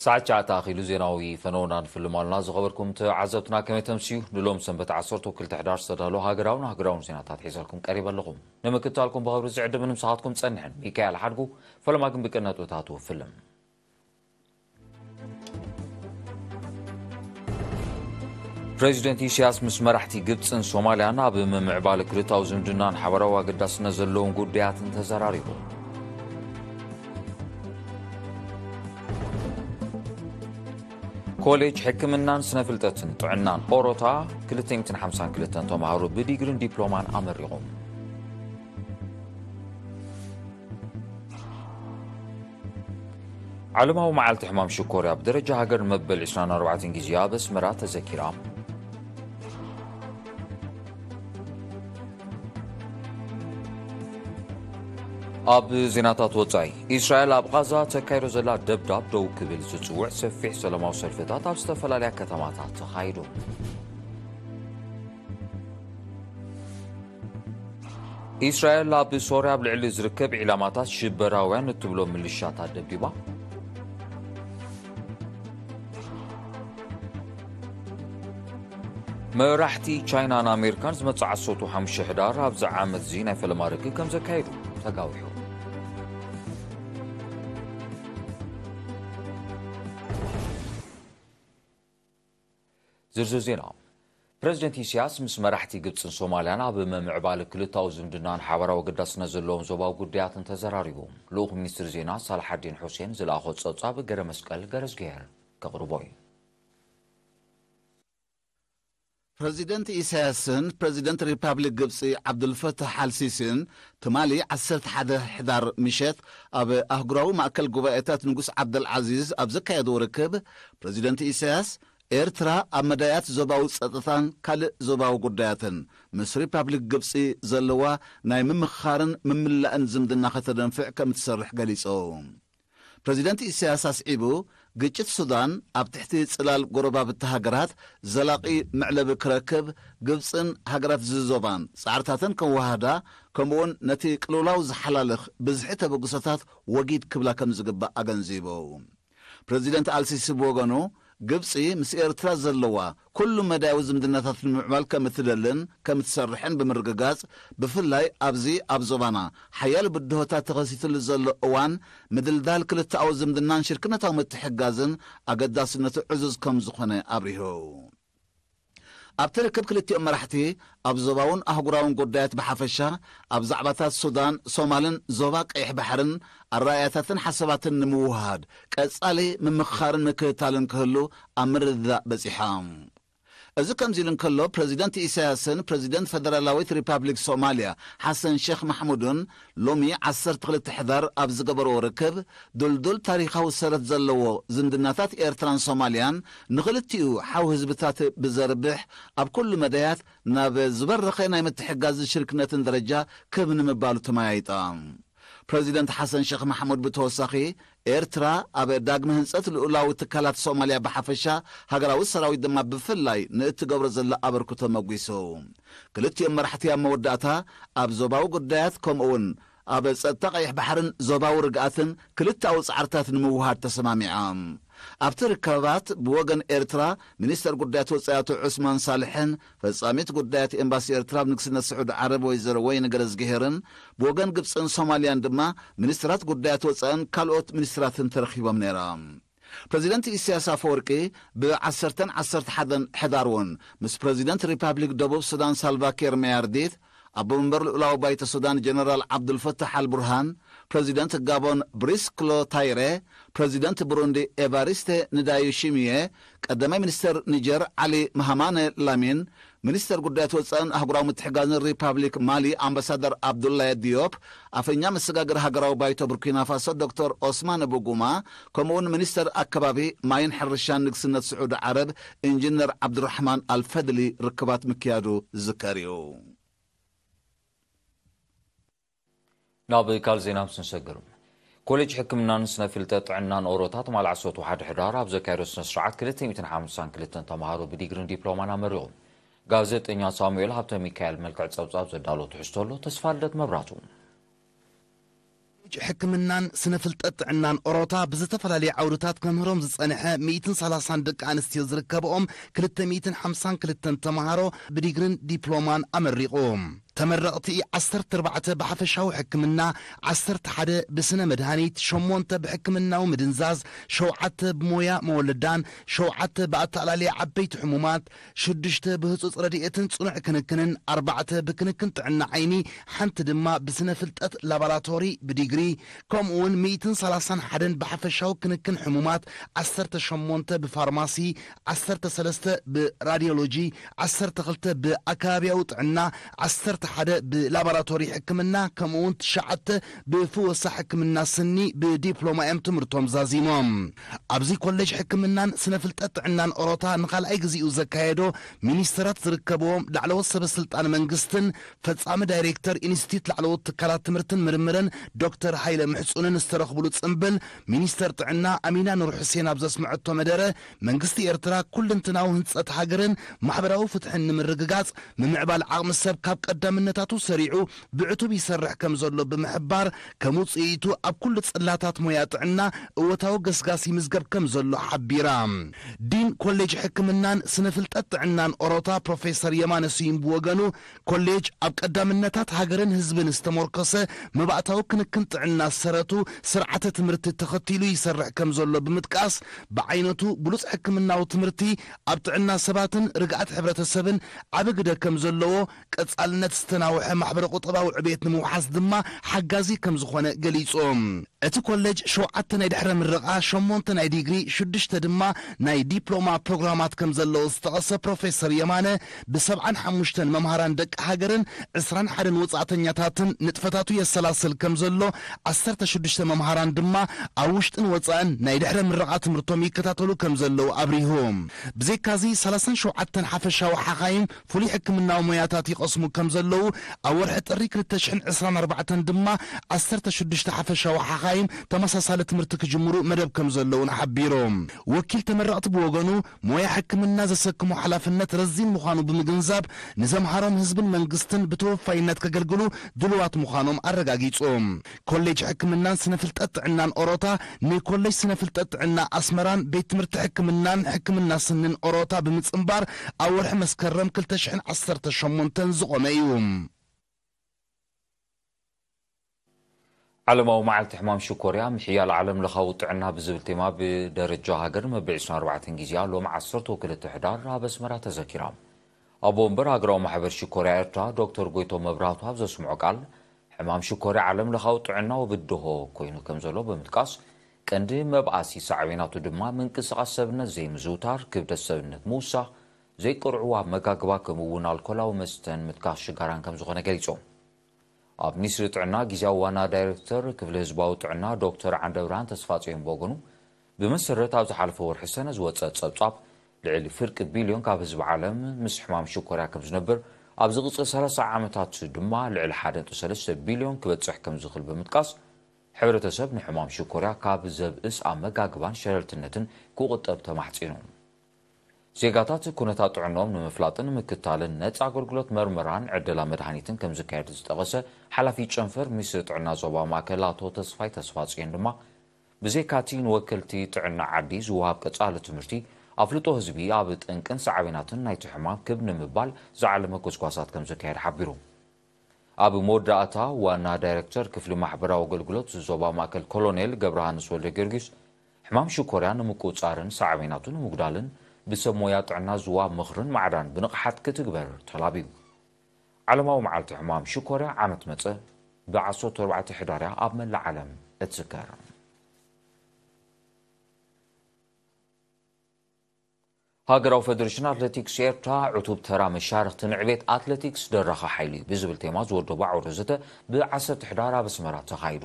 ሰዓት ትሽዓተ ኣኺሉ ዜናዊ ፈነውና ንፍልም ኣለና። ዝኸበርኩም ተዓዘብትና ከመይ ተምስዩ? ንሎም ሰንበት ዓሰርተ ክልተ ሕዳር ዝተዳለዉ ሃገራውን ኣህጉራውን ዜናታት ሒዘልኩም ቀሪበ ኣለኹም። ንምክትታልኩም ብኽብሪ ዝዕድም ንምሳኻትኩም ጸንሕን ሚካኤል ሓድጉ። ፈለማ ግን ብቅድመ ነጥብታቱ ፍልም። ፕሬዚደንት ኢሳያስ ምስ መራሕቲ ግብፅን ሶማልያን ኣብ ምምዕባል ክልታዊ ዝምድናን ሓበራዊ ኣገዳስነት ዘለዎም ጉዳያትን ተዘራሪቡ። ኮሌጅ ሕክምናን ስነ ፍልጠትን ጥዕናን ኦሮታ ክልተ ሚእትን ሓምሳን ክልተን ተምሃሮ ብዲግሪን ዲፕሎማን ኣመሪቖም። ዓለማዊ መዓልቲ ሕማም ሽኮርያ ብደረጃ ሃገር መበል ዕስራን ኣርባዕተን ግዜ ኣብ ኣስመራ ተዘኪራ። ኣብ ዜናታት ወጻኢ፣ ኢስራኤል ኣብ ቓዛ ተካይዶ ዘላ ደብዳብ ደው ክብል ዝጽውዕ ሰፊሕ ሰላማዊ ሰልፍታት ኣብ ዝተፈላለያ ከተማታት ተኻይዱ። ኢስራኤል ኣብ ሶርያ ኣብ ልዕሊ ዝርከብ ዒላማታት ሽበራውያን እትብሎ ምልሻታት ደብዲባ። መራሕቲ ቻይናን ኣሜሪካን ዝመጽእ ዓሰርተ ሓሙሽተ ሕዳር ኣብዚ ዓመት እዚ ናይ ፈለማ ርክብ ከም ዘካየዱ ተጋዊሑ። ዝርዝር ዜና። ፕረዚደንት ኢሳያስ ምስ መራሕቲ ግብጽን ሶማልያን ኣብ ምምዕባል ክልታዊ ዝምድናን ሓበራዊ ኣገዳስነት ዘለዎም ዞባዊ ጉዳያትን ተዘራሪቡ። ልኡኽ ሚኒስትር ዜና ሳልሓዲን ሑሴን ዝለኣኾ ጸብጻብ ገረ መስቀል ገረዝግሄር ከቕርቦ እዩ። ፕረዚደንት ኢሳያስን ፕረዚደንት ሪፓብሊክ ግብጺ ዓብዱልፈታሕ ኣልሲሲን ትማሊ ዓሰርተ ሓደ ሕዳር ምሸት ኣብ ኣህጉራዊ ማእከል ጉባኤታት ንጉስ ዓብደልዓዚዝ ኣብ ዘካየድዎ ርክብ፣ ፕረዚደንት ኢሳያስ ኤርትራ ኣብ መዳያት ዞባዊ ጸጥታን ካልእ ዞባዊ ጉዳያትን ምስ ሪፓብሊክ ግብጺ ዘለዋ ናይ ምምኽኻርን ምምላእን ዝምድና ከተደንፍዕ ከም እትሰርሕ ገሊጹ። ፕረዚደንት ኢሳያስ ኣስዒቡ፣ ግጭት ሱዳን ኣብ ትሕቲ ጽላል ጎረባብቲ ሃገራት ዘላቒ መዕለቢ ክረክብ ግብጽን ሃገራት እዚ ዞባን ጻዕርታተን ከወሃህዳ፣ ከምኡውን ነቲ ቅልውላው ዝሓላልኽ ብዝሒ ተበግሶታት ወጊድ ክብላ ከም ዝግባእ ኣገንዚቡ። ፕረዚደንት ኣልሲሲ ብወገኑ፣ ግብጺ ምስ ኤርትራ ዘለዋ ኩሉ መዳያዊ ዝምድናታት ንምዕባል ከም እትደልን ከም እትሰርሕን ብምርግጋጽ፣ ብፍላይ ኣብዚ ኣብ ዞባና ሓያሎ ብድሆታት ተኸሲትሉ ዘሎ እዋን፣ ምድልዳል ክልተኣዊ ዝምድናን ሽርክነታዊ ምትሕግጋዝን ኣገዳስነቱ ዕዙዝ ከም ዝኾነ ኣብሪሁ። ኣብቲ ርክብ ክልቲኦም መራሕቲ ኣብ ዞባውን ኣህጉራውን ጉዳያት ብሓፈሻ፣ ኣብ ዛዕባታት ሱዳን፣ ሶማልን ዞባ ቀይሕ ባሕርን ኣረኣእያታትን ሓሳባትን ንምውህሃድ ቀጻሊ ምምኽኻርን ምክትታልን ክህሉ ኣብ ምርድዳእ በጺሖም። እዚ ከምዚ ኢሉ እንከሎ፣ ፕረዚደንት ኢሳያስን ፕረዚደንት ፈደራላዊት ሪፓብሊክ ሶማልያ ሓሰን ሼክ ማሕሙድን ሎሚ ዓሰርተ ክልተ ሕዳር ኣብ ዝገበርዎ ርክብ፣ ድልዱል ታሪኻዊ ሰረት ዘለዎ ዝምድናታት ኤርትራን ሶማልያን ንኽልቲኡ ሓው ህዝብታት ብዘርብሕ፣ ኣብ ኩሉ መዳያት ናብ ዝበረኸ ናይ ምትሕግጋዝን ሽርክነትን ደረጃ ክብ ንምባሉ ተመያይጦም። ፕረዚደንት ሓሰን ሸኽ ማሕሙድ ብተወሳኺ፣ ኤርትራ ኣብ ዳግመ ህንጸት ልኡላዊ ትካላት ሶማልያ ብሓፈሻ፣ ሃገራዊ ሰራዊት ድማ ብፍላይ ንእትገብሮ ዘላ ኣበርክቶ መጒሱ። ክልቲኦም መራሕቲ ኣብ መወዳእታ ኣብ ዞባዊ ጉዳያት ከምኡ'ውን ኣብ ጸጥታ ቀይሕ ባሕርን ዞባዊ ርግኣትን ክልተኣዊ ጻዕርታት ንምውሃድ ተሰማሚዖም። ኣብቲ ርክባት ብወገን ኤርትራ ሚኒስተር ጉዳያት ወጻኢ ኣቶ ዑስማን ሳልሕን ፈጻሚት ጉዳያት ኤምባሲ ኤርትራ ኣብ ንግስነት ስዑዲ ዓረብ ወይዘሮ ወይኒ ገረዝግሄርን ብወገን ግብጽን ሶማልያን ድማ ሚኒስትራት ጉዳያት ወጻእን ካልኦት ሚኒስትራትን ተረኺቦም ነይሮም። ፕረዚደንት ኢሳያስ ኣፈወርቂ ብዓሰርተን ዓሰርተ ሓደን ሕዳር እውን ምስ ፕረዚደንት ሪፓብሊክ ደቡብ ሱዳን ሳልቫኪር መያርዲት፣ ኣቦ መንበር ልኡላዊ ባይቶ ሱዳን ጀነራል ዓብዱልፈታሕ ኣልቡርሃን፣ ፕረዚደንት ጋቦን ብሪስ ክሎታይረ፣ ፕረዚደንት ብሩንዲ ኤቫሪስቴ ንዳዩሺሚየ፣ ቀዳማይ ሚኒስተር ኒጀር ዓሊ ማሃማነ ላሚን፣ ሚኒስተር ጉዳያት ወጻእን ኣህጉራዊ ምትሕግጋዝን ሪፓብሊክ ማሊ ኣምባሳደር ኣብዱላየ ዲዮፕ፣ ኣፈኛ መሰጋገሪ ሃገራዊ ባይቶ ቡርኪና ፋሶ ዶክተር ኦስማነ ቡጉማ፣ ከምኡውን ሚኒስተር ኣከባቢ ማይን ሕርሻን ንግስነት ስዑዲ ዓረብ ኢንጂነር ዓብዱራሕማን ኣልፈድሊ ርክባት ምክያዱ ዝዝከር እዩ። ናብ ካልእ ዜና ምስ ንሰግር፣ ኮሌጅ ሕክምናን ስነ ፍልጠት ጥዕናን ኦሮታ ትማሊ ዓሰርተ ሓደ ሕዳር ኣብ ዘካየዶ ስነ ስርዓት ክልተ ሚእትን ሓምሳን ክልተን ተምሃሮ ብዲግሪን ዲፕሎማን ኣመሪቖም። ጋዜጠኛ ሳሙኤል ሃብተ ሚካኤል መልክዕ ጸብጻብ ዘዳሎ ትሕዝቶ ኣሎ። ተስፋ ልደት መብራቱ። ሕክምናን ስነ ፍልጠት ጥዕናን ኦሮታ ብዝተፈላለየ ዓውድታት ከምህሮም ዝጸንሐ ሚእትን ሰላሳን ደቂ ኣንስትዮ ዝርከብኦም ክልተ ሚእትን ሓምሳን ክልተን ተምሃሮ ብዲግሪን ዲፕሎማን ኣመሪቑ። ተመረቕቲ ዓሰርተ ኣርባዕተ ብሓፈሻዊ ሕክምና፣ ዓሰርተ ሓደ ብስነ መድሃኒት፣ ሸሞንተ ብሕክምናዊ ምድንዛዝ፣ ሸውዓተ ብሞያ መወለዳን፣ ሸውዓተ ብኣተኣላልያ ዓበይቲ ሕሙማት፣ ሽዱሽተ ብህጹጽ ረድኤትን ጽኑዕ ክንክንን፣ ኣርባዕተ ብክንክን ጥዕና ዓይኒ፣ ሓንቲ ድማ ብስነ ፍልጠት ላባራቶሪ ብዲግሪ፣ ከምኡውን ሚእትን ሰላሳን ሓደን ብሓፈሻዊ ክንክን ሕሙማት፣ ዓሰርተ ሸሞንተ ብፋርማሲ፣ ዓሰርተ ሰለስተ ብራድዮሎጂ፣ ዓሰርተ ክልተ ብኣከባብያዊ ጥዕና፣ ዓሰርተ ሓደ ብላባራቶሪ ሕክምና፣ ከምኡውን ትሽዓተ ብፍወሳ ሕክምና ስኒ ብዲፕሎማ እዮም ትምህርቶም ዛዚሞም። ኣብዚ ኮሌጅ ሕክምናን ስነ ፍልጠት ጥዕናን ኦሮታ ንኻልኣይ ግዜኡ ዘካየዶ፣ ሚኒስተራት ዝርከብዎም ላዕለዎት ሰበ ስልጣን መንግስትን ፈጻሚ ዳይሬክተር ኢንስቲትዩት ላዕለዎት ትካላት ትምህርትን ምርምርን ዶክተር ሃይለ ምሕጹንን ዝተረኽብሉ ጽምብል፣ ሚኒስተር ጥዕና ኣሚና ኑር ሑሴን ኣብ ዘስምዐቶ መደረ፣ መንግስቲ ኤርትራ ኩልንትናዊ ህንጸት ሃገርን ማሕበራዊ ፍትሕን ንምርግጋጽ፣ ምምዕባል ዓቕሚ ሰብ ካብ ቀዳምነታቱ ሰሪዑ ብዕቱብ ይሰርሕ ከም ዘሎ ብምሕባር፣ ከም ውጽኢቱ ኣብ ኩሉ ጽላታት ሞያ ጥዕና እወታዊ ገስጋስ ይምዝገብ ከም ዘሎ ሓቢራ። ዲን ኮሌጅ ሕክምናን ስነ ፍልጠት ጥዕናን ኦሮታ ፕሮፌሰር የማነ ስዩም ብወገኑ፣ ኮሌጅ ኣብ ቀዳምነታት ሃገርን ህዝብን ዝተሞርከሰ መባእታዊ ክንክን ጥዕና ዝሰረቱ ስርዓተ ትምህርቲ ተኸቲሉ ይሰርሕ ከም ዘሎ ብምጥቃስ፣ ብዓይነቱ ብሉጽ ሕክምናዊ ትምህርቲ ኣብ ጥዕና ሰባትን ርግኣት ሕብረተሰብን ዓቢ ግደ ከም ዘለዎ፣ ቀጻልነት ዝተናውሐ ማሕበረ ቁጠባዊ ዕቤት ንምውሓስ ድማ ሓጋዚ ከም ዝኾነ ገሊጹ። እቲ ኮሌጅ ሸውዓተ ናይ ድሕረ ምረቓ፣ ሸሞንተ ናይ ዲግሪ፣ ሽዱሽተ ድማ ናይ ዲፕሎማ ፕሮግራማት ከም ዘለዎ ዝጠቐሰ ፕሮፌሰር የማነ፣ ብሰብዓን ሓሙሽተን መምሃራን ደቂ ሃገርን ዕስራን ሓደን ወጻእተኛታትን ንጥፈታቱ የሰላስል ከም ዘሎ፣ ዓሰርተ ሽዱሽተ መምሃራን ድማ ኣብ ውሽጥን ወጻእን ናይ ድሕረ ምረቓ ትምህርቶም ይከታተሉ ከም ዘለዉ ኣብሪሁ። ብዘይካዚ ሰላሳን ሸውዓተን ሓፈሻዊ ሓኻይም ፍሉይ ሕክምናዊ ሞያታት ይቐስሙ ከም ዘለዉ፣ ኣብ ወርሒ ጥሪ ክልተ ሽሕን ዕስራን ኣርባዕተን ድማ ዓሰርተ ሽዱሽተ ሓፈሻዊ ሓኻይም ተመሳሳሊ ትምህርቲ ክጅምሩ መደብ ከም ዘለዉን ሓቢሩ። ወኪል ተመረቕቲ ብወገኑ፣ ሞያ ሕክምና ዘሰክሞ ሓላፍነት ረዚን ምዃኑ ብምግንዛብ፣ ንዘምሃሮም ህዝብን መንግስትን ብተወፋይነት ከገልግሉ ድሉዋት ምዃኖም ኣረጋጊጹ። ኮሌጅ ሕክምናን ስነ ፍልጠት ጥዕናን ኦሮታ ንኮሌጅ ስነ ፍልጠት ጥዕና ኣስመራን ቤት ትምህርቲ ሕክምናን ሕክምና ስንን ኦሮታ ብምጽንባር፣ ኣብ ወርሒ መስከረም ክልተ ሽሕን ዓሰርተ ሸሞንተን ዝቖመ እዩ። ዓለማዊ መዓልቲ ሕማም ሽኮርያ ምሕያል ዓለም ለኻዊ ጥዕና ብዝብል ቴማ ብደረጃ ሃገር መበል ዕስራን ኣርባዕተን ግዜኣ ሎም ዓሰርተ ወክልተ ሕዳር ኣብ ኣስመራ ተዘኪራ። ኣቦ ወንበር ሃገራዊ ማሕበር ሽኮርያ ኤርትራ ዶክተር ጎይቶም መብራህቱ ኣብ ዘስምዖ ቃል፣ ሕማም ሽኮርያ ዓለም ለኻዊ ጥዕና ወብድሆ ኮይኑ ከም ዘሎ ብምጥቃስ፣ ቀንዲ መብኣሲ ሳዕቤናቱ ድማ ምንቅስቓስ ሰብነት ዘይምዝውታር፣ ክብደት ሰብነት ምውሳኽ፣ ዘይቅርዕዋ መጋግባ ከምኡ እውን ኣልኮላዊ መስተን ምጥቃስ ሽጋራን ከም ዝኾነ ገሊጾም። ኣብ ሚኒስትሪ ጥዕና ግዜያዊ ዋና ዳይሬክተር ክፍሊ ህዝባዊ ጥዕና ዶክተር ዓንደብርሃን ተስፋጽዮን ብወገኑ፣ ብመሰረት ኣብ ዝሓለፈ ወርሒ ሰነ ዝወጸ ጸብጻብ፣ ልዕሊ ፍርቂ ቢልዮን ካብ ህዝቢ ዓለም ምስ ሕማም ሽኮርያ ከም ዝነብር፣ ኣብ ዝቕጽል ሰላሳ ዓመታት ድማ ልዕሊ ሓደ ነጥቢ ሰለስተ ቢልዮን ክበጽሕ ከም ዝኽእል ብምጥቃስ፣ ሕብረተሰብ ንሕማም ሽኮርያ ካብ ዘብእስ ኣመጋግባን ሸለልትነትን ክቑጠብ ተማሕጺኑ። ዜጋታት ኩነታት ጥዕንኦም ንምፍላጥን ንምክታልን ነጻ ኣገልግሎት መርመራን ዕደላ መድሃኒትን ከም ዝካየድ ዝጠቐሰ ሓላፊ ጨንፈር ሚኒስትሪ ጥዕና ዞባ ማእከል ኣቶ ተስፋይ ተስፋጽዮን ድማ፣ ብዘይካቲ ንወከልቲ ጥዕና ዓዲ ዝወሃብ ቀጻሊ ትምህርቲ፣ ኣፍልጦ ህዝቢ ኣብ ጠንቅን ሳዕቤናትን ናይቲ ሕማም ክብ ንምባል ዝዓለመ ጎስጓሳት ከም ዝካየድ ሓቢሩ። ኣብ መወዳእታ ዋና ዳይሬክተር ክፍሊ ማሕበራዊ ኣገልግሎት ዞባ ማእከል ኮሎኔል ገብረሃንስ ወልደ ጊዮርጊስ፣ ሕማም ሽኮርያ ንምቁጽጻርን ሳዕቤናቱ ንምጉዳልን ብሰብ ሞያ ጥዕና ዝወሃብ ምኽርን ማዕዳን ብንቕሓት ክትግበር ተላብዩ። ዓለማዊ መዓልቲ ሕማም ሽኮርያ ዓመት መጸ ብዓሰርተ ኣርባዕተ ሕዳርያ ኣብ መላእ ዓለም እትዝከር። ሃገራዊ ፈደሬሽን ኣትሌቲክስ ኤርትራ ዕቱብ ተራ መሻርኽቲ ንዕቤት ኣትሌቲክስ ደራኺ ሓይሊ ብዝብል ቴማ ዝወደቡ ዓውደ ዘተ ብ ዓሰርተ ሕዳር ኣብ ኣስመራ ተኻይዱ።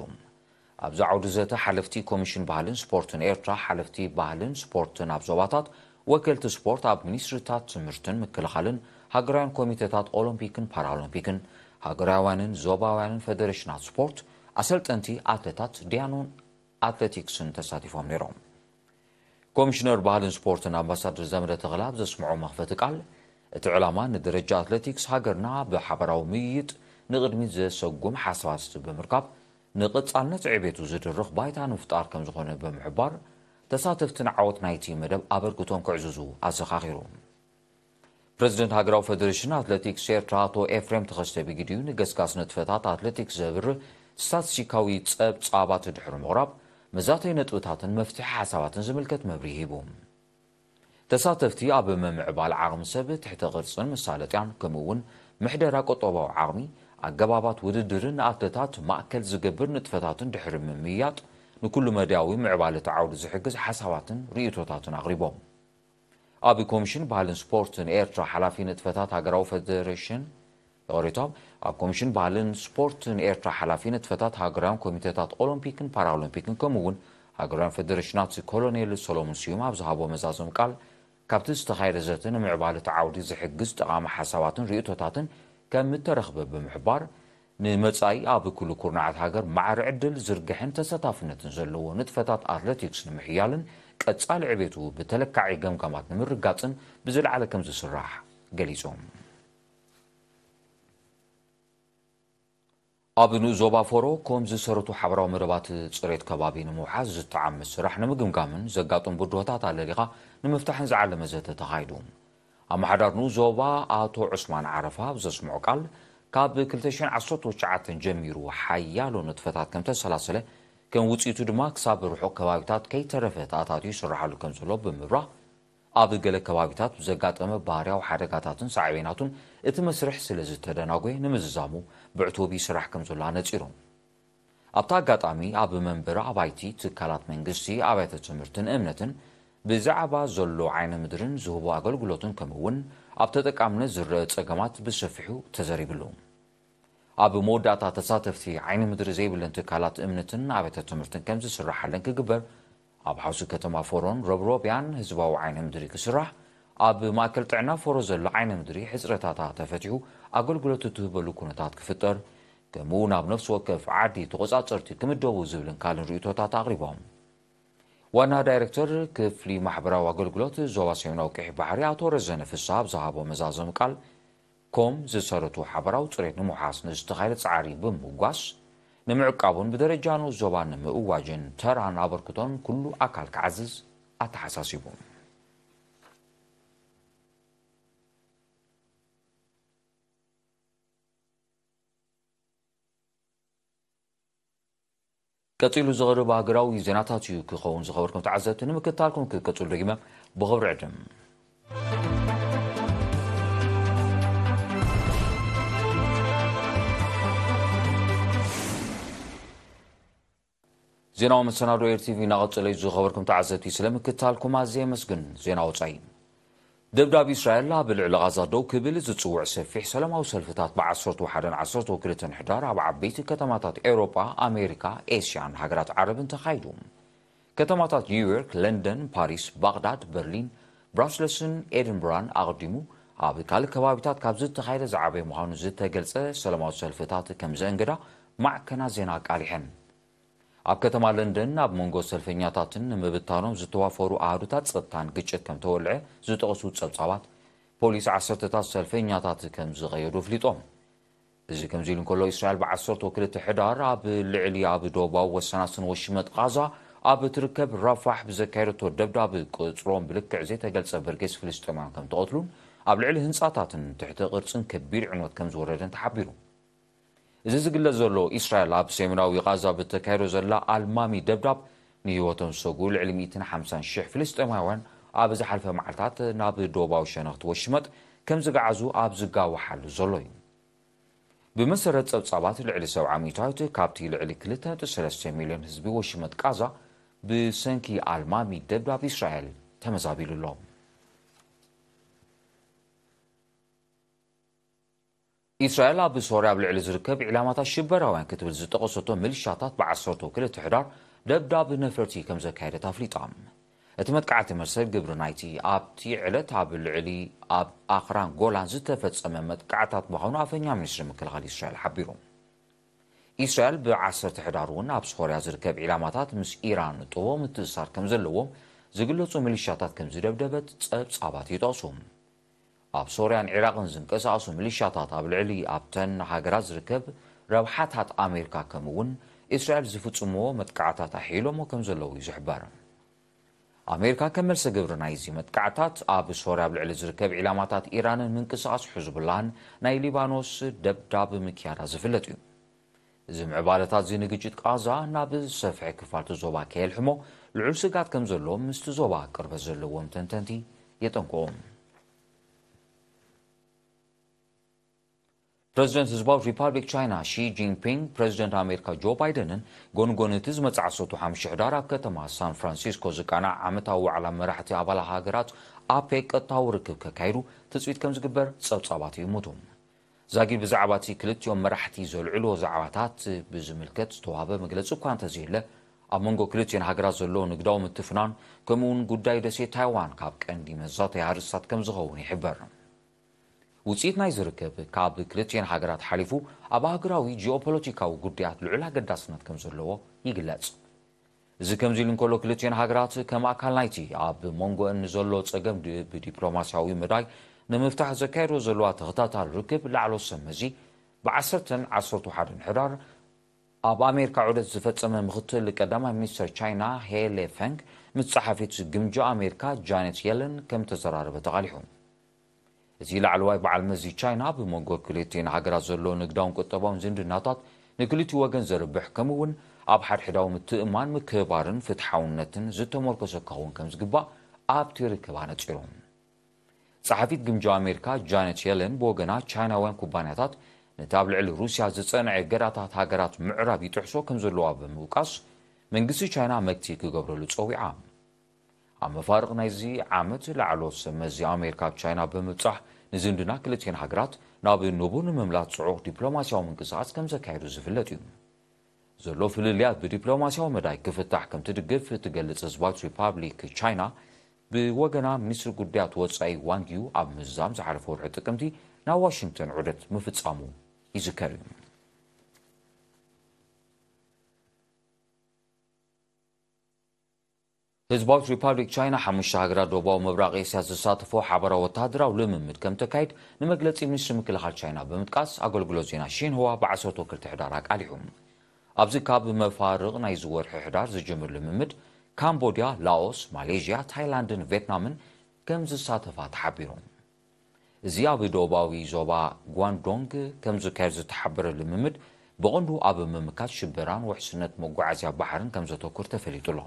ኣብዚ ዓውደ ዘተ ሓለፍቲ ኮሚሽን ባህልን ስፖርትን ኤርትራ፣ ሓለፍቲ ባህልን ስፖርትን ኣብ ዞባታት፣ ወከልቲ ስፖርት ኣብ ሚኒስትሪታት ትምህርትን ምክልኻልን፣ ሃገራውያን ኮሚቴታት ኦሎምፒክን ፓራኦሎምፒክን፣ ሃገራውያንን ዞባውያንን ፈደሬሽናት ስፖርት፣ ኣሰልጠንቲ ኣትሌታት ዲያኖን ኣትሌቲክስን ተሳቲፎም ነይሮም። ኮሚሽነር ባህልን ስፖርትን ኣምባሳደር ዘመደ ተኽለ ኣብ ዘስምዖ መኽፈቲ ቃል፣ እቲ ዕላማ ንደረጃ ኣትሌቲክስ ሃገርና ብሓባራዊ ምይይጥ ንቕድሚት ዘሰጉም ሓሳባት ብምርካብ፣ ንቐጻልነት ዕቤቱ ዝድርኽ ባይታ ንምፍጣር ከም ዝኾነ ብምሕባር፣ ተሳተፍቲ ንዓወት ናይቲ መደብ ኣበርክቶም ከዕዝዙ ኣዘኻኺሩ። ፕረዚደንት ሃገራዊ ፈደሬሽን ኣትሌቲክስ ኤርትራ ኣቶ ኤፍሬም ተኸስተ ብግዲኡ፣ ንገስጋስ ንጥፈታት ኣትሌቲክስ ዘብርህ ስታትስቲካዊ ጸብጻባት ድሕሪ ምቕራብ፣ መዛተዪ ነጥብታትን መፍትሒ ሓሳባትን ዝምልከት መብርሂ ሂቡ። ተሳተፍቲ ኣብ ምምዕባል ዓቕሚ ሰብ፣ ትሕተ ቅርጽን መሳለጥያን፣ ከምኡ እውን ምሕደራ ቁጠባዊ ዓቕሚ፣ ኣገባባት ውድድርን ንኣትለታት ማእከል ዝገብር ንጥፈታትን ድሕሪ ምምይያጥ፣ ንኩሉ መዳያዊ ምዕባለ እቲ ዓውዲ ዝሕግዝ ሓሳባትን ርእይቶታትን ኣቕሪቦም። ኣብ ኮሚሽን ባህልን ስፖርትን ኤርትራ ሓላፊ ንጥፈታት ሃገራዊ ፈደሬሽን፣ ይቕሬታ፣ ኣብ ኮሚሽን ባህልን ስፖርትን ኤርትራ ሓላፊ ንጥፈታት ሃገራውያን ኮሚቴታት ኦሎምፒክን ፓራኦሎምፒክን ከምኡ እውን ሃገራውያን ፈደሬሽናት ኮሎኔል ሰሎሞን ስዩም ኣብ ዝሃቦ መዛዘሚ ቃል፣ ካብቲ ዝተኻየደ ዘተ ንምዕባለ እቲ ዓውዲ ዝሕግዝ ጠቓሚ ሓሳባትን ርእይቶታትን ከም እተረኽበ ብምሕባር፣ ንመጻኢ ኣብ ኩሉ ኩርናዓት ሃገር ማዕረ ዕድል ዝርግሐን ተሳታፍነትን ዘለዎ ንጥፈታት ኣትሌቲክስ ንምሕያልን ቀጻሊ ዕቤቱ ብተለካዒ ገምጋማት ንምርጋጽን ብዝለዓለ ከም ዝስራሕ ገሊጾም። ኣብ ንኡስ ዞባ ፎሮ ኮም ዝሰረቱ ሓበራዊ መደባት ጽሬት ከባቢ ንምውሓስ ዝተዓመ ስራሕ ንምግምጋምን ዘጋጥሙ ብድሆታት ኣለሊኻ ንምፍታሕን ዝዓለመ ዘተ ተኻይዱ። ኣመሓዳር ንኡስ ዞባ ኣቶ ዑስማን ዓረፋ ኣብ ዘስምዖ ቃል፣ ካብ ክልተ ሽሕን ዓሰርተ ትሽዓተን ጀሚሩ ሓያሎ ንጥፈታት ከም ተሰላሰለ፣ ከም ውጽኢቱ ድማ ክሳብ ርሑቕ ከባቢታት ከይተረፈ ተኣታትዩ ይስራሓሉ ከም ዘሎ ብምብራህ፣ ኣብ ገለ ከባቢታት ብዘጋጠመ ባህርያዊ ሓደጋታትን ሳዕቤናቱን እቲ መስርሕ ስለ ዝተደናጎየ ንምዝዛሙ ብዕቱብ ይስራሕ ከም ዘሎ ኣነጺሮም። ኣብቲ ኣጋጣሚ ኣብ መንበሪ ኣባይቲ፣ ትካላት መንግስቲ፣ ኣብያተ ትምህርትን እምነትን ብዛዕባ ዘሎ ዓይኒ ምድርን ዝህቦ ኣገልግሎትን ከምኡ እውን ኣብ ተጠቃምነት ዝረአ ጸገማት ብሰፊሑ ተዘሪብሉ። ኣብ መወዳእታ ተሳተፍቲ ዓይኒ ምድሪ ዘይብለን ትካላት እምነትን ኣብያተ ትምህርትን ከም ዝስራሓለን ክግበር፣ ኣብ ሓውሲ ከተማ ፎሮን ረብሮብያን ህዝባዊ ዓይኒ ምድሪ ክስራሕ፣ ኣብ ማእከል ጥዕና ፎሮ ዘሎ ዓይኒ ምድሪ ሕጽረታታ ተፈቲሑ ኣገልግሎት እትህበሉ ኩነታት ክፍጠር፣ ከምኡ ናብ ነፍሲ ወከፍ ዓዲ ተቖጻጸርቲ ክምደቡ ዝብልን ካልእን ርእይቶታት ኣቕሪቦም። ዋና ዳይሬክተር ክፍሊ ማሕበራዊ ኣገልግሎት ዞባ ሰሜናዊ ቀይሕ ባሕሪ ኣቶ ረዘነ ፍስሃ ኣብ ዝሃቦ መዛዘሚ ቃል፣ ኮም ዝሰረቱ ሓበራዊ ጽሬት ንምውሓስ ንዝተኻየደ ጻዕሪ ብምውጓስ፣ ንምዕቃቡን ብደረጃ ንኡስ ዞባ ንምእዋጅን ተራን ኣበርክቶን ኩሉ ኣካል ክዓዝዝ ኣተሓሳሲቡ። ቀጺሉ ዝቐርብ ሃገራዊ ዜናታት እዩ ክኸውን። ዝኸበርኩም ተዓዘብቲ፣ ንምክትታልኩም ክቀጽሉ ደጊመ ብኽብሪ ዕድም። ዜናዊ መሰናዶ ኤር ቲቪ እናቐጸለ እዩ። ዝኸበርኩም ተዓዘብቲ፣ ስለ ምክትታልኩም ኣዝየ የመስግን። ዜና ወጻኢ። ደብዳብ እስራኤል ኣብ ልዕሊ ቓዛ ደው ክብል ዝጽውዕ ሰፊሕ ሰላማዊ ሰልፍታት ብ ዓሰርተ ሓደን ዓሰርተ ክልተን ሕዳር ኣብ ዓበይቲ ከተማታት ኤውሮጳ፣ ኣሜሪካ፣ ኤስያን ሃገራት ዓረብን ተኻይዱ። ከተማታት ኒውዮርክ፣ ለንደን፣ ፓሪስ፣ ባግዳድ፣ በርሊን፣ ብራስለስን ኤድንብራን ኣቐዲሙ ኣብ ካልእ ከባቢታት ካብ ዝተኻየደ ዝዓበየ ምዃኑ ዝተገልጸ ሰላማዊ ሰልፍታት ከም ዘእንገዳ ማዕከናት ዜና ኣቃሊሐን። ኣብ ከተማ ለንደን ኣብ መንጎ ሰልፈኛታትን ንምብታኖም ዝተዋፈሩ ኣሃዱታት ጸጥታን ግጭት ከም ተወልዐ ዝጠቕሱ ጸብጻባት፣ ፖሊስ ዓሰርተታት ሰልፈኛታት ከም ዝቐየዱ ኣፍሊጦም። እዚ ከምዚ ኢሉ እንከሎ፣ እስራኤል ብ ዓሰርተ ክልተ ሕዳር ኣብ ልዕሊ ኣብ ደቡባዊ ወሰናስን ወሽመጥ ቓዛ ኣብ እትርከብ ራፋሕ ብዘካየደቶ ደብዳብ፣ ቁጽሮም ብልክዕ ዘይተገልጸ በርጌስ ፍልስጤማውያን ከም ተቐትሉን ኣብ ልዕሊ ህንጻታትን ትሕተ ቅርጽን ከቢድ ዕንወት ከም ዝወረደን ተሓቢሩ። እዚ ዝግለጽ ዘሎ፣ እስራኤል ኣብ ሰሜናዊ ቓዛ ብተካይዶ ዘላ ኣልማሚ ደብዳብ፣ ንህይወቶም ዝሰግኡ ልዕሊ ሚእትን ሓምሳን ሽሕ ፍልስጤማውያን ኣብ ዝሓልፈ መዓልታት ናብ ደቡባዊ ሸነኽቲ ወሽመጥ ከም ዝገዓዙ ኣብ ዝጋወሓሉ ዘሎ እዩ። ብመሰረት ጸብጻባት፣ ልዕሊ ሰብዓ ሚእታዊት ካብቲ ልዕሊ ክልተ ነጥቢ ሰለስተ ሚልዮን ህዝቢ ወሽመጥ ቃዛ ብሰንኪ ኣልማሚ ደብዳብ እስራኤል ተመዛቢሉ ኣሎ። እስራኤል ኣብ ሶርያ ኣብ ልዕሊ ዝርከብ ዒላማታት ሽበራውያን ክትብል ዝጠቐሰቶ ሚሊሻታት ብ ዓሰርተ ክልተ ሕዳር ደብዳብ ነፈርቲ ከም ዘካየደት ኣፍሊጣ። እቲ መጥቃዕቲ መሰል ግብሪ ናይቲ ኣብቲ ዕለት ኣብ ልዕሊ ኣብ ኣኽራን ጎላን ዝተፈጸመ መጥቃዕታት ምዃኑ ኣፈኛ ሚኒስትሪ ምክልኻል እስራኤል ሓቢሩ። እስራኤል ብ ዓሰርተ ሕዳር እውን ኣብ ሶርያ ዝርከብ ዒላማታት ምስ ኢራን ጥቡቕ ምትእስሳር ከም ዘለዎም ዝግለጹ ሚሊሻታት ከም ዝደብደበት ጸብጻባት ይጠቕሱ። ኣብ ሶርያን ዒራቕን ዝንቀሳቐሱ ሚሊሻታት ኣብ ልዕሊ ኣብተን ሃገራት ዝርከብ ረብሓታት ኣሜሪካ ከምኡ እውን እስራኤል ዝፍጽምዎ መጥቃዕታት ኣሕይሎሞ ከም ዘለዉ እዩ ዝሕበር። ኣሜሪካ ከም መልሰ ግብሪ ናይዚ መጥቃዕታት ኣብ ሶርያ ኣብ ልዕሊ ዝርከብ ዒላማታት ኢራንን ምንቅስቓስ ሕዝቡላን ናይ ሊባኖስ ደብዳብ ምክያዳ ዝፍለጥ እዩ። እዚ ምዕባለታት እዚ ንግጭት ቃዛ ናብ ዝሰፍሐ ክፋል እቲ ዞባ ከየልሕሞ ልዑል ስግኣት ከም ዘሎ ምስቲ ዞባ ቅርበት ዘለዎም ተንተንቲ የጠንቅቑ። ፕረዚደንት ህዝባዊት ሪፓብሊክ ቻይና ሺ ጂንፒንግ ፕረዚደንት ኣሜሪካ ጆ ባይደንን ጎንጎን እቲ ዝመጽእ ዓሰርተ ሓሙሽተ ሕዳር ኣብ ከተማ ሳን ፍራንሲስኮ ዝቃናዕ ዓመታዊ ዋዕላ መራሕቲ ኣባል ሃገራት ኣፔክ ቀጥታዊ ርክብ ከካይዱ ትጽቢት ከም ዝግበር ጸብጻባት ይእምቱ። ዛጊድ ብዛዕባ እቲ ክልቲኦም መራሕቲ ዘልዕልዎ ዛዕባታት ብዝምልከት ዝተዋህበ መግለጺ እኳ እንተዘየለ፣ ኣብ መንጎ ክልቲኦን ሃገራት ዘሎ ንግዳዊ ምትፍናን ከምኡ እውን ጉዳይ ደሴት ታይዋን ካብ ቀንዲ መዛተያ ኣርእስታት ከም ዝኸውን ይሕበር። ውፅኢት ናይ ዝርከብ ካብ ክልቲኤን ሃገራት ሓሊፉ ኣብ ሃገራዊ ጂኦፖለቲካዊ ጉዳያት ልዑል ኣገዳስነት ከም ዘለዎ ይግለጽ። እዚ ከምዚ ኢሉ እንከሎ ክልቲኤን ሃገራት ከም ኣካል ናይቲ ኣብ መንጎአን ንዘሎ ጸገም ድ- ብዲፕሎማሲያዊ መዳይ ንምፍታሕ ዘካየዶ ዘለዋ ተኸታታሊ ርክብ ላዕሎ ሰመዚ ብዓሰርተን ዓሰርተ ሓደን ሕዳር ኣብ ኣሜሪካ ዑደት ዝፈጸመ ምክትል ቀዳማይ ሚኒስትር ቻይና ሄ ሌፈንግ ምስ ጸሓፊት ግምጃ ኣሜሪካ ጃኔት የለን ከም ተዘራረበ ተቓሊሑ። እዚ ላዕለዋይ በዓል መዚ ቻይና ብመንጎ ክልቲኤን ሃገራት ዘሎ ንግዳውን ቁጠባውን ዝምድናታት ንክልቲኡ ወገን ዘርብሕ ከምኡ እውን ኣብ ሓድሕዳዊ ምትእምማን ምክብባርን ፍትሓውነትን ዝተመርኮሰ ክኸውን ከም ዝግባእ ኣብቲ ርክብ ኣነጺሩ። ጸሓፊት ግምጃ ኣሜሪካ ጃኔት የለን ብወገና ቻይናውያን ኩባንያታት ነቲ ኣብ ልዕሊ ሩስያ ዝጸንዐ ገዳታት ሃገራት ምዕራብ ይጥሕሶ ከም ዘለዋ ብምውቃስ መንግስቲ ቻይና መግቲ ክገብረሉ ጸዊዓ። ኣብ መፋርቕ ናይዚ ዓመት ላዕለዎት ሰብ መዚ ኣሜሪካ ኣብ ቻይና ብምብጻሕ ንዝምድና ክልቲኤን ሃገራት ናብ ንቡር ንምምላስ ጽዑቕ ዲፕሎማሲያዊ ምንቅስቓስ ከም ዘካየዱ ዝፍለጥ እዩ። ዘሎ ፍልልያት ብዲፕሎማሲያዊ መዳይ ክፍታሕ ከም ትድግፍ እትገልጽ ህዝባዊት ሪፓብሊክ ቻይና ብወገና ሚኒስትሪ ጉዳያት ወጻኢ ዋንጊዩ ኣብ ምዝዛም ዝሓለፈ ወርሒ ጥቅምቲ ናብ ዋሽንግተን ዑደት ምፍጻሙ ይዝከር እዩ። ህዝባዊት ሪፓብሊክ ቻይና ሓሙሽተ ሃገራት ደቡባዊ ምብራቕ ኤስያ ዝሳተፎ ሓበራዊ ወታደራዊ ልምምድ ከም ተካይድ ንመግለጺ ሚኒስትሪ ምክልኻል ቻይና ብምጥቃስ ኣገልግሎት ዜና ሺንህዋ ብዓሰርተ ክልተ ሕዳር ኣቃሊሑ። ኣብዚ ካብ መፋርቕ ናይዚ ወርሒ ሕዳር ዝጅምር ልምምድ ካምቦድያ፣ ላኦስ፣ ማሌዥያ፣ ታይላንድን ቬትናምን ከም ዝሳተፋ ተሓቢሩ። እዚ ኣብ ደቡባዊ ዞባ ጓንዶንግ ከም ዝካየድ ዝተሓበረ ልምምድ ብቐንዱ ኣብ ምምካት ሽበራን ውሕስነት መጓዓዝያ ባሕርን ከም ዘተኩር ተፈሊጡ ኣሎ።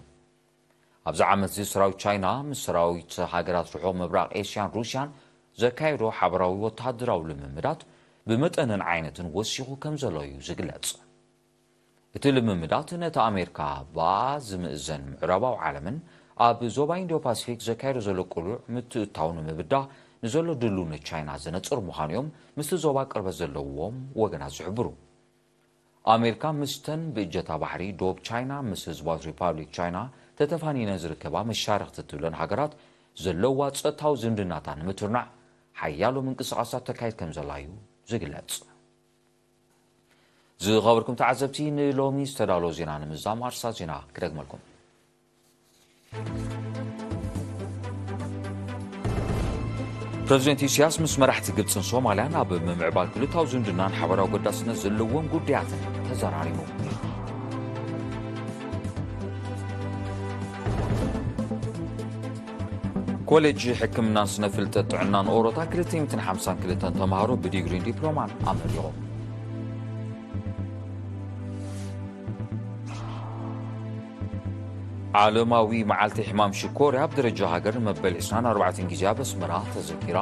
ኣብዚ ዓመት እዚ ሰራዊት ቻይና ምስ ሰራዊት ሃገራት ርሑቕ ምብራቕ ኤስያን ሩስያን ዘካየዶ ሓበራዊ ወታደራዊ ልምምዳት ብመጠንን ዓይነትን ወሲኹ ከም ዘሎ እዩ ዝግለጽ። እቲ ልምምዳት ነቲ ኣሜሪካ ብኣ ዝምእዘን ምዕራባዊ ዓለምን ኣብ ዞባ ኢንዶ ፓሲፊክ ዘካየዶ ዘሎ ቅሉዕ ምትእትታው ንምብዳህ ንዘሎ ድልውነት ቻይና ዘነጽር ምዃኑ እዮም ምስቲ ዞባ ቅርበት ዘለዎም ወገናት ዝሕብሩ። ኣሜሪካ ምስተን ብእጀታ ባሕሪ ዶብ ቻይና ምስ ህዝባዊት ሪፓብሊክ ቻይና ተተፋኒነን ዝርከባ መሻርክቲ ትብለን ሃገራት ዘለዋ ጸጥታዊ ዝምድናታ ንምትርናዕ ሓያሎ ምንቅስቓሳት ተካይድ ከም ዘላ እዩ ዝግለጽ። ዝኸበርኩም ተዓዘብቲ ንሎሚ ዝተዳሎ ዜና ንምዛም ኣርሳ ዜና ክደግመልኩም። ፕረዚደንት ኢሳያስ ምስ መራሕቲ ግብፅን ሶማልያን ኣብ ምምዕባል ክልታዊ ዝምድናን ሓበራዊ ኣገዳስነት ዘለዎም ጉዳያትን ተዘራሪቡ። ኮሌጅ ሕክምናን ስነ ፍልጠት ጥዕናን ኦሮታ ክልተ ሚእትን ሓምሳን ክልተን ተምሃሮ ብዲግሪን ዲፕሎማን ኣመሪቖም። ዓለማዊ መዓልቲ ሕማም ሽኮርያ ኣብ ደረጃ ሃገር መበል ዕስራን ኣርባዕተን ግዜ ኣብ ኣስመራ ተዘኪራ።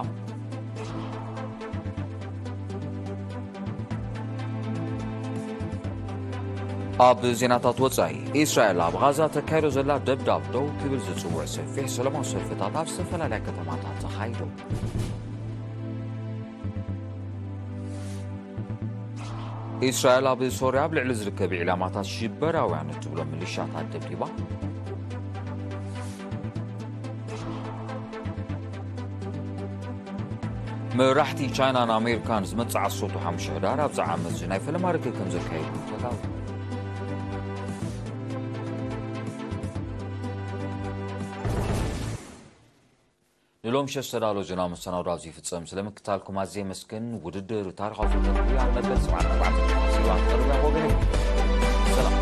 ኣብ ዜናታት ወጻኢ፣ ኢስራኤል ኣብ ጋዛ ተካይዶ ዘላ ደብዳብ ደው ክብል ዝጽውዕ ሰፊሕ ሰላማዊ ሰልፍታት ኣብ ዝተፈላለያ ከተማታት ተኻይዱ። ኢስራኤል ኣብ ሶርያ ኣብ ልዕሊ ዝርከብ ዒላማታት ሽበራውያን እትብሎ ሚሊሻታት ደብዲባ። መራሕቲ ቻይናን ኣሜሪካን ዝመጽእ ዓሰርተ ሓሙሽተ ሕዳር ኣብዚ ዓመት እዚ ናይ ፈለማ ርክብ ከም ዘካየዱ ተጋሩ። ንሎም ሸሽ ተዳሎ ዜና መሰናዶ ኣብዚ ይፍጸም። ስለምክታልኩም ኣዝየ መስክን። ውድድር ታሪኻዊ ፍልጠት ጉያ መበል ሰብዓን ኣርባዕተን ተሓሲባ ቀሪባ ወገነይ። ሰላም።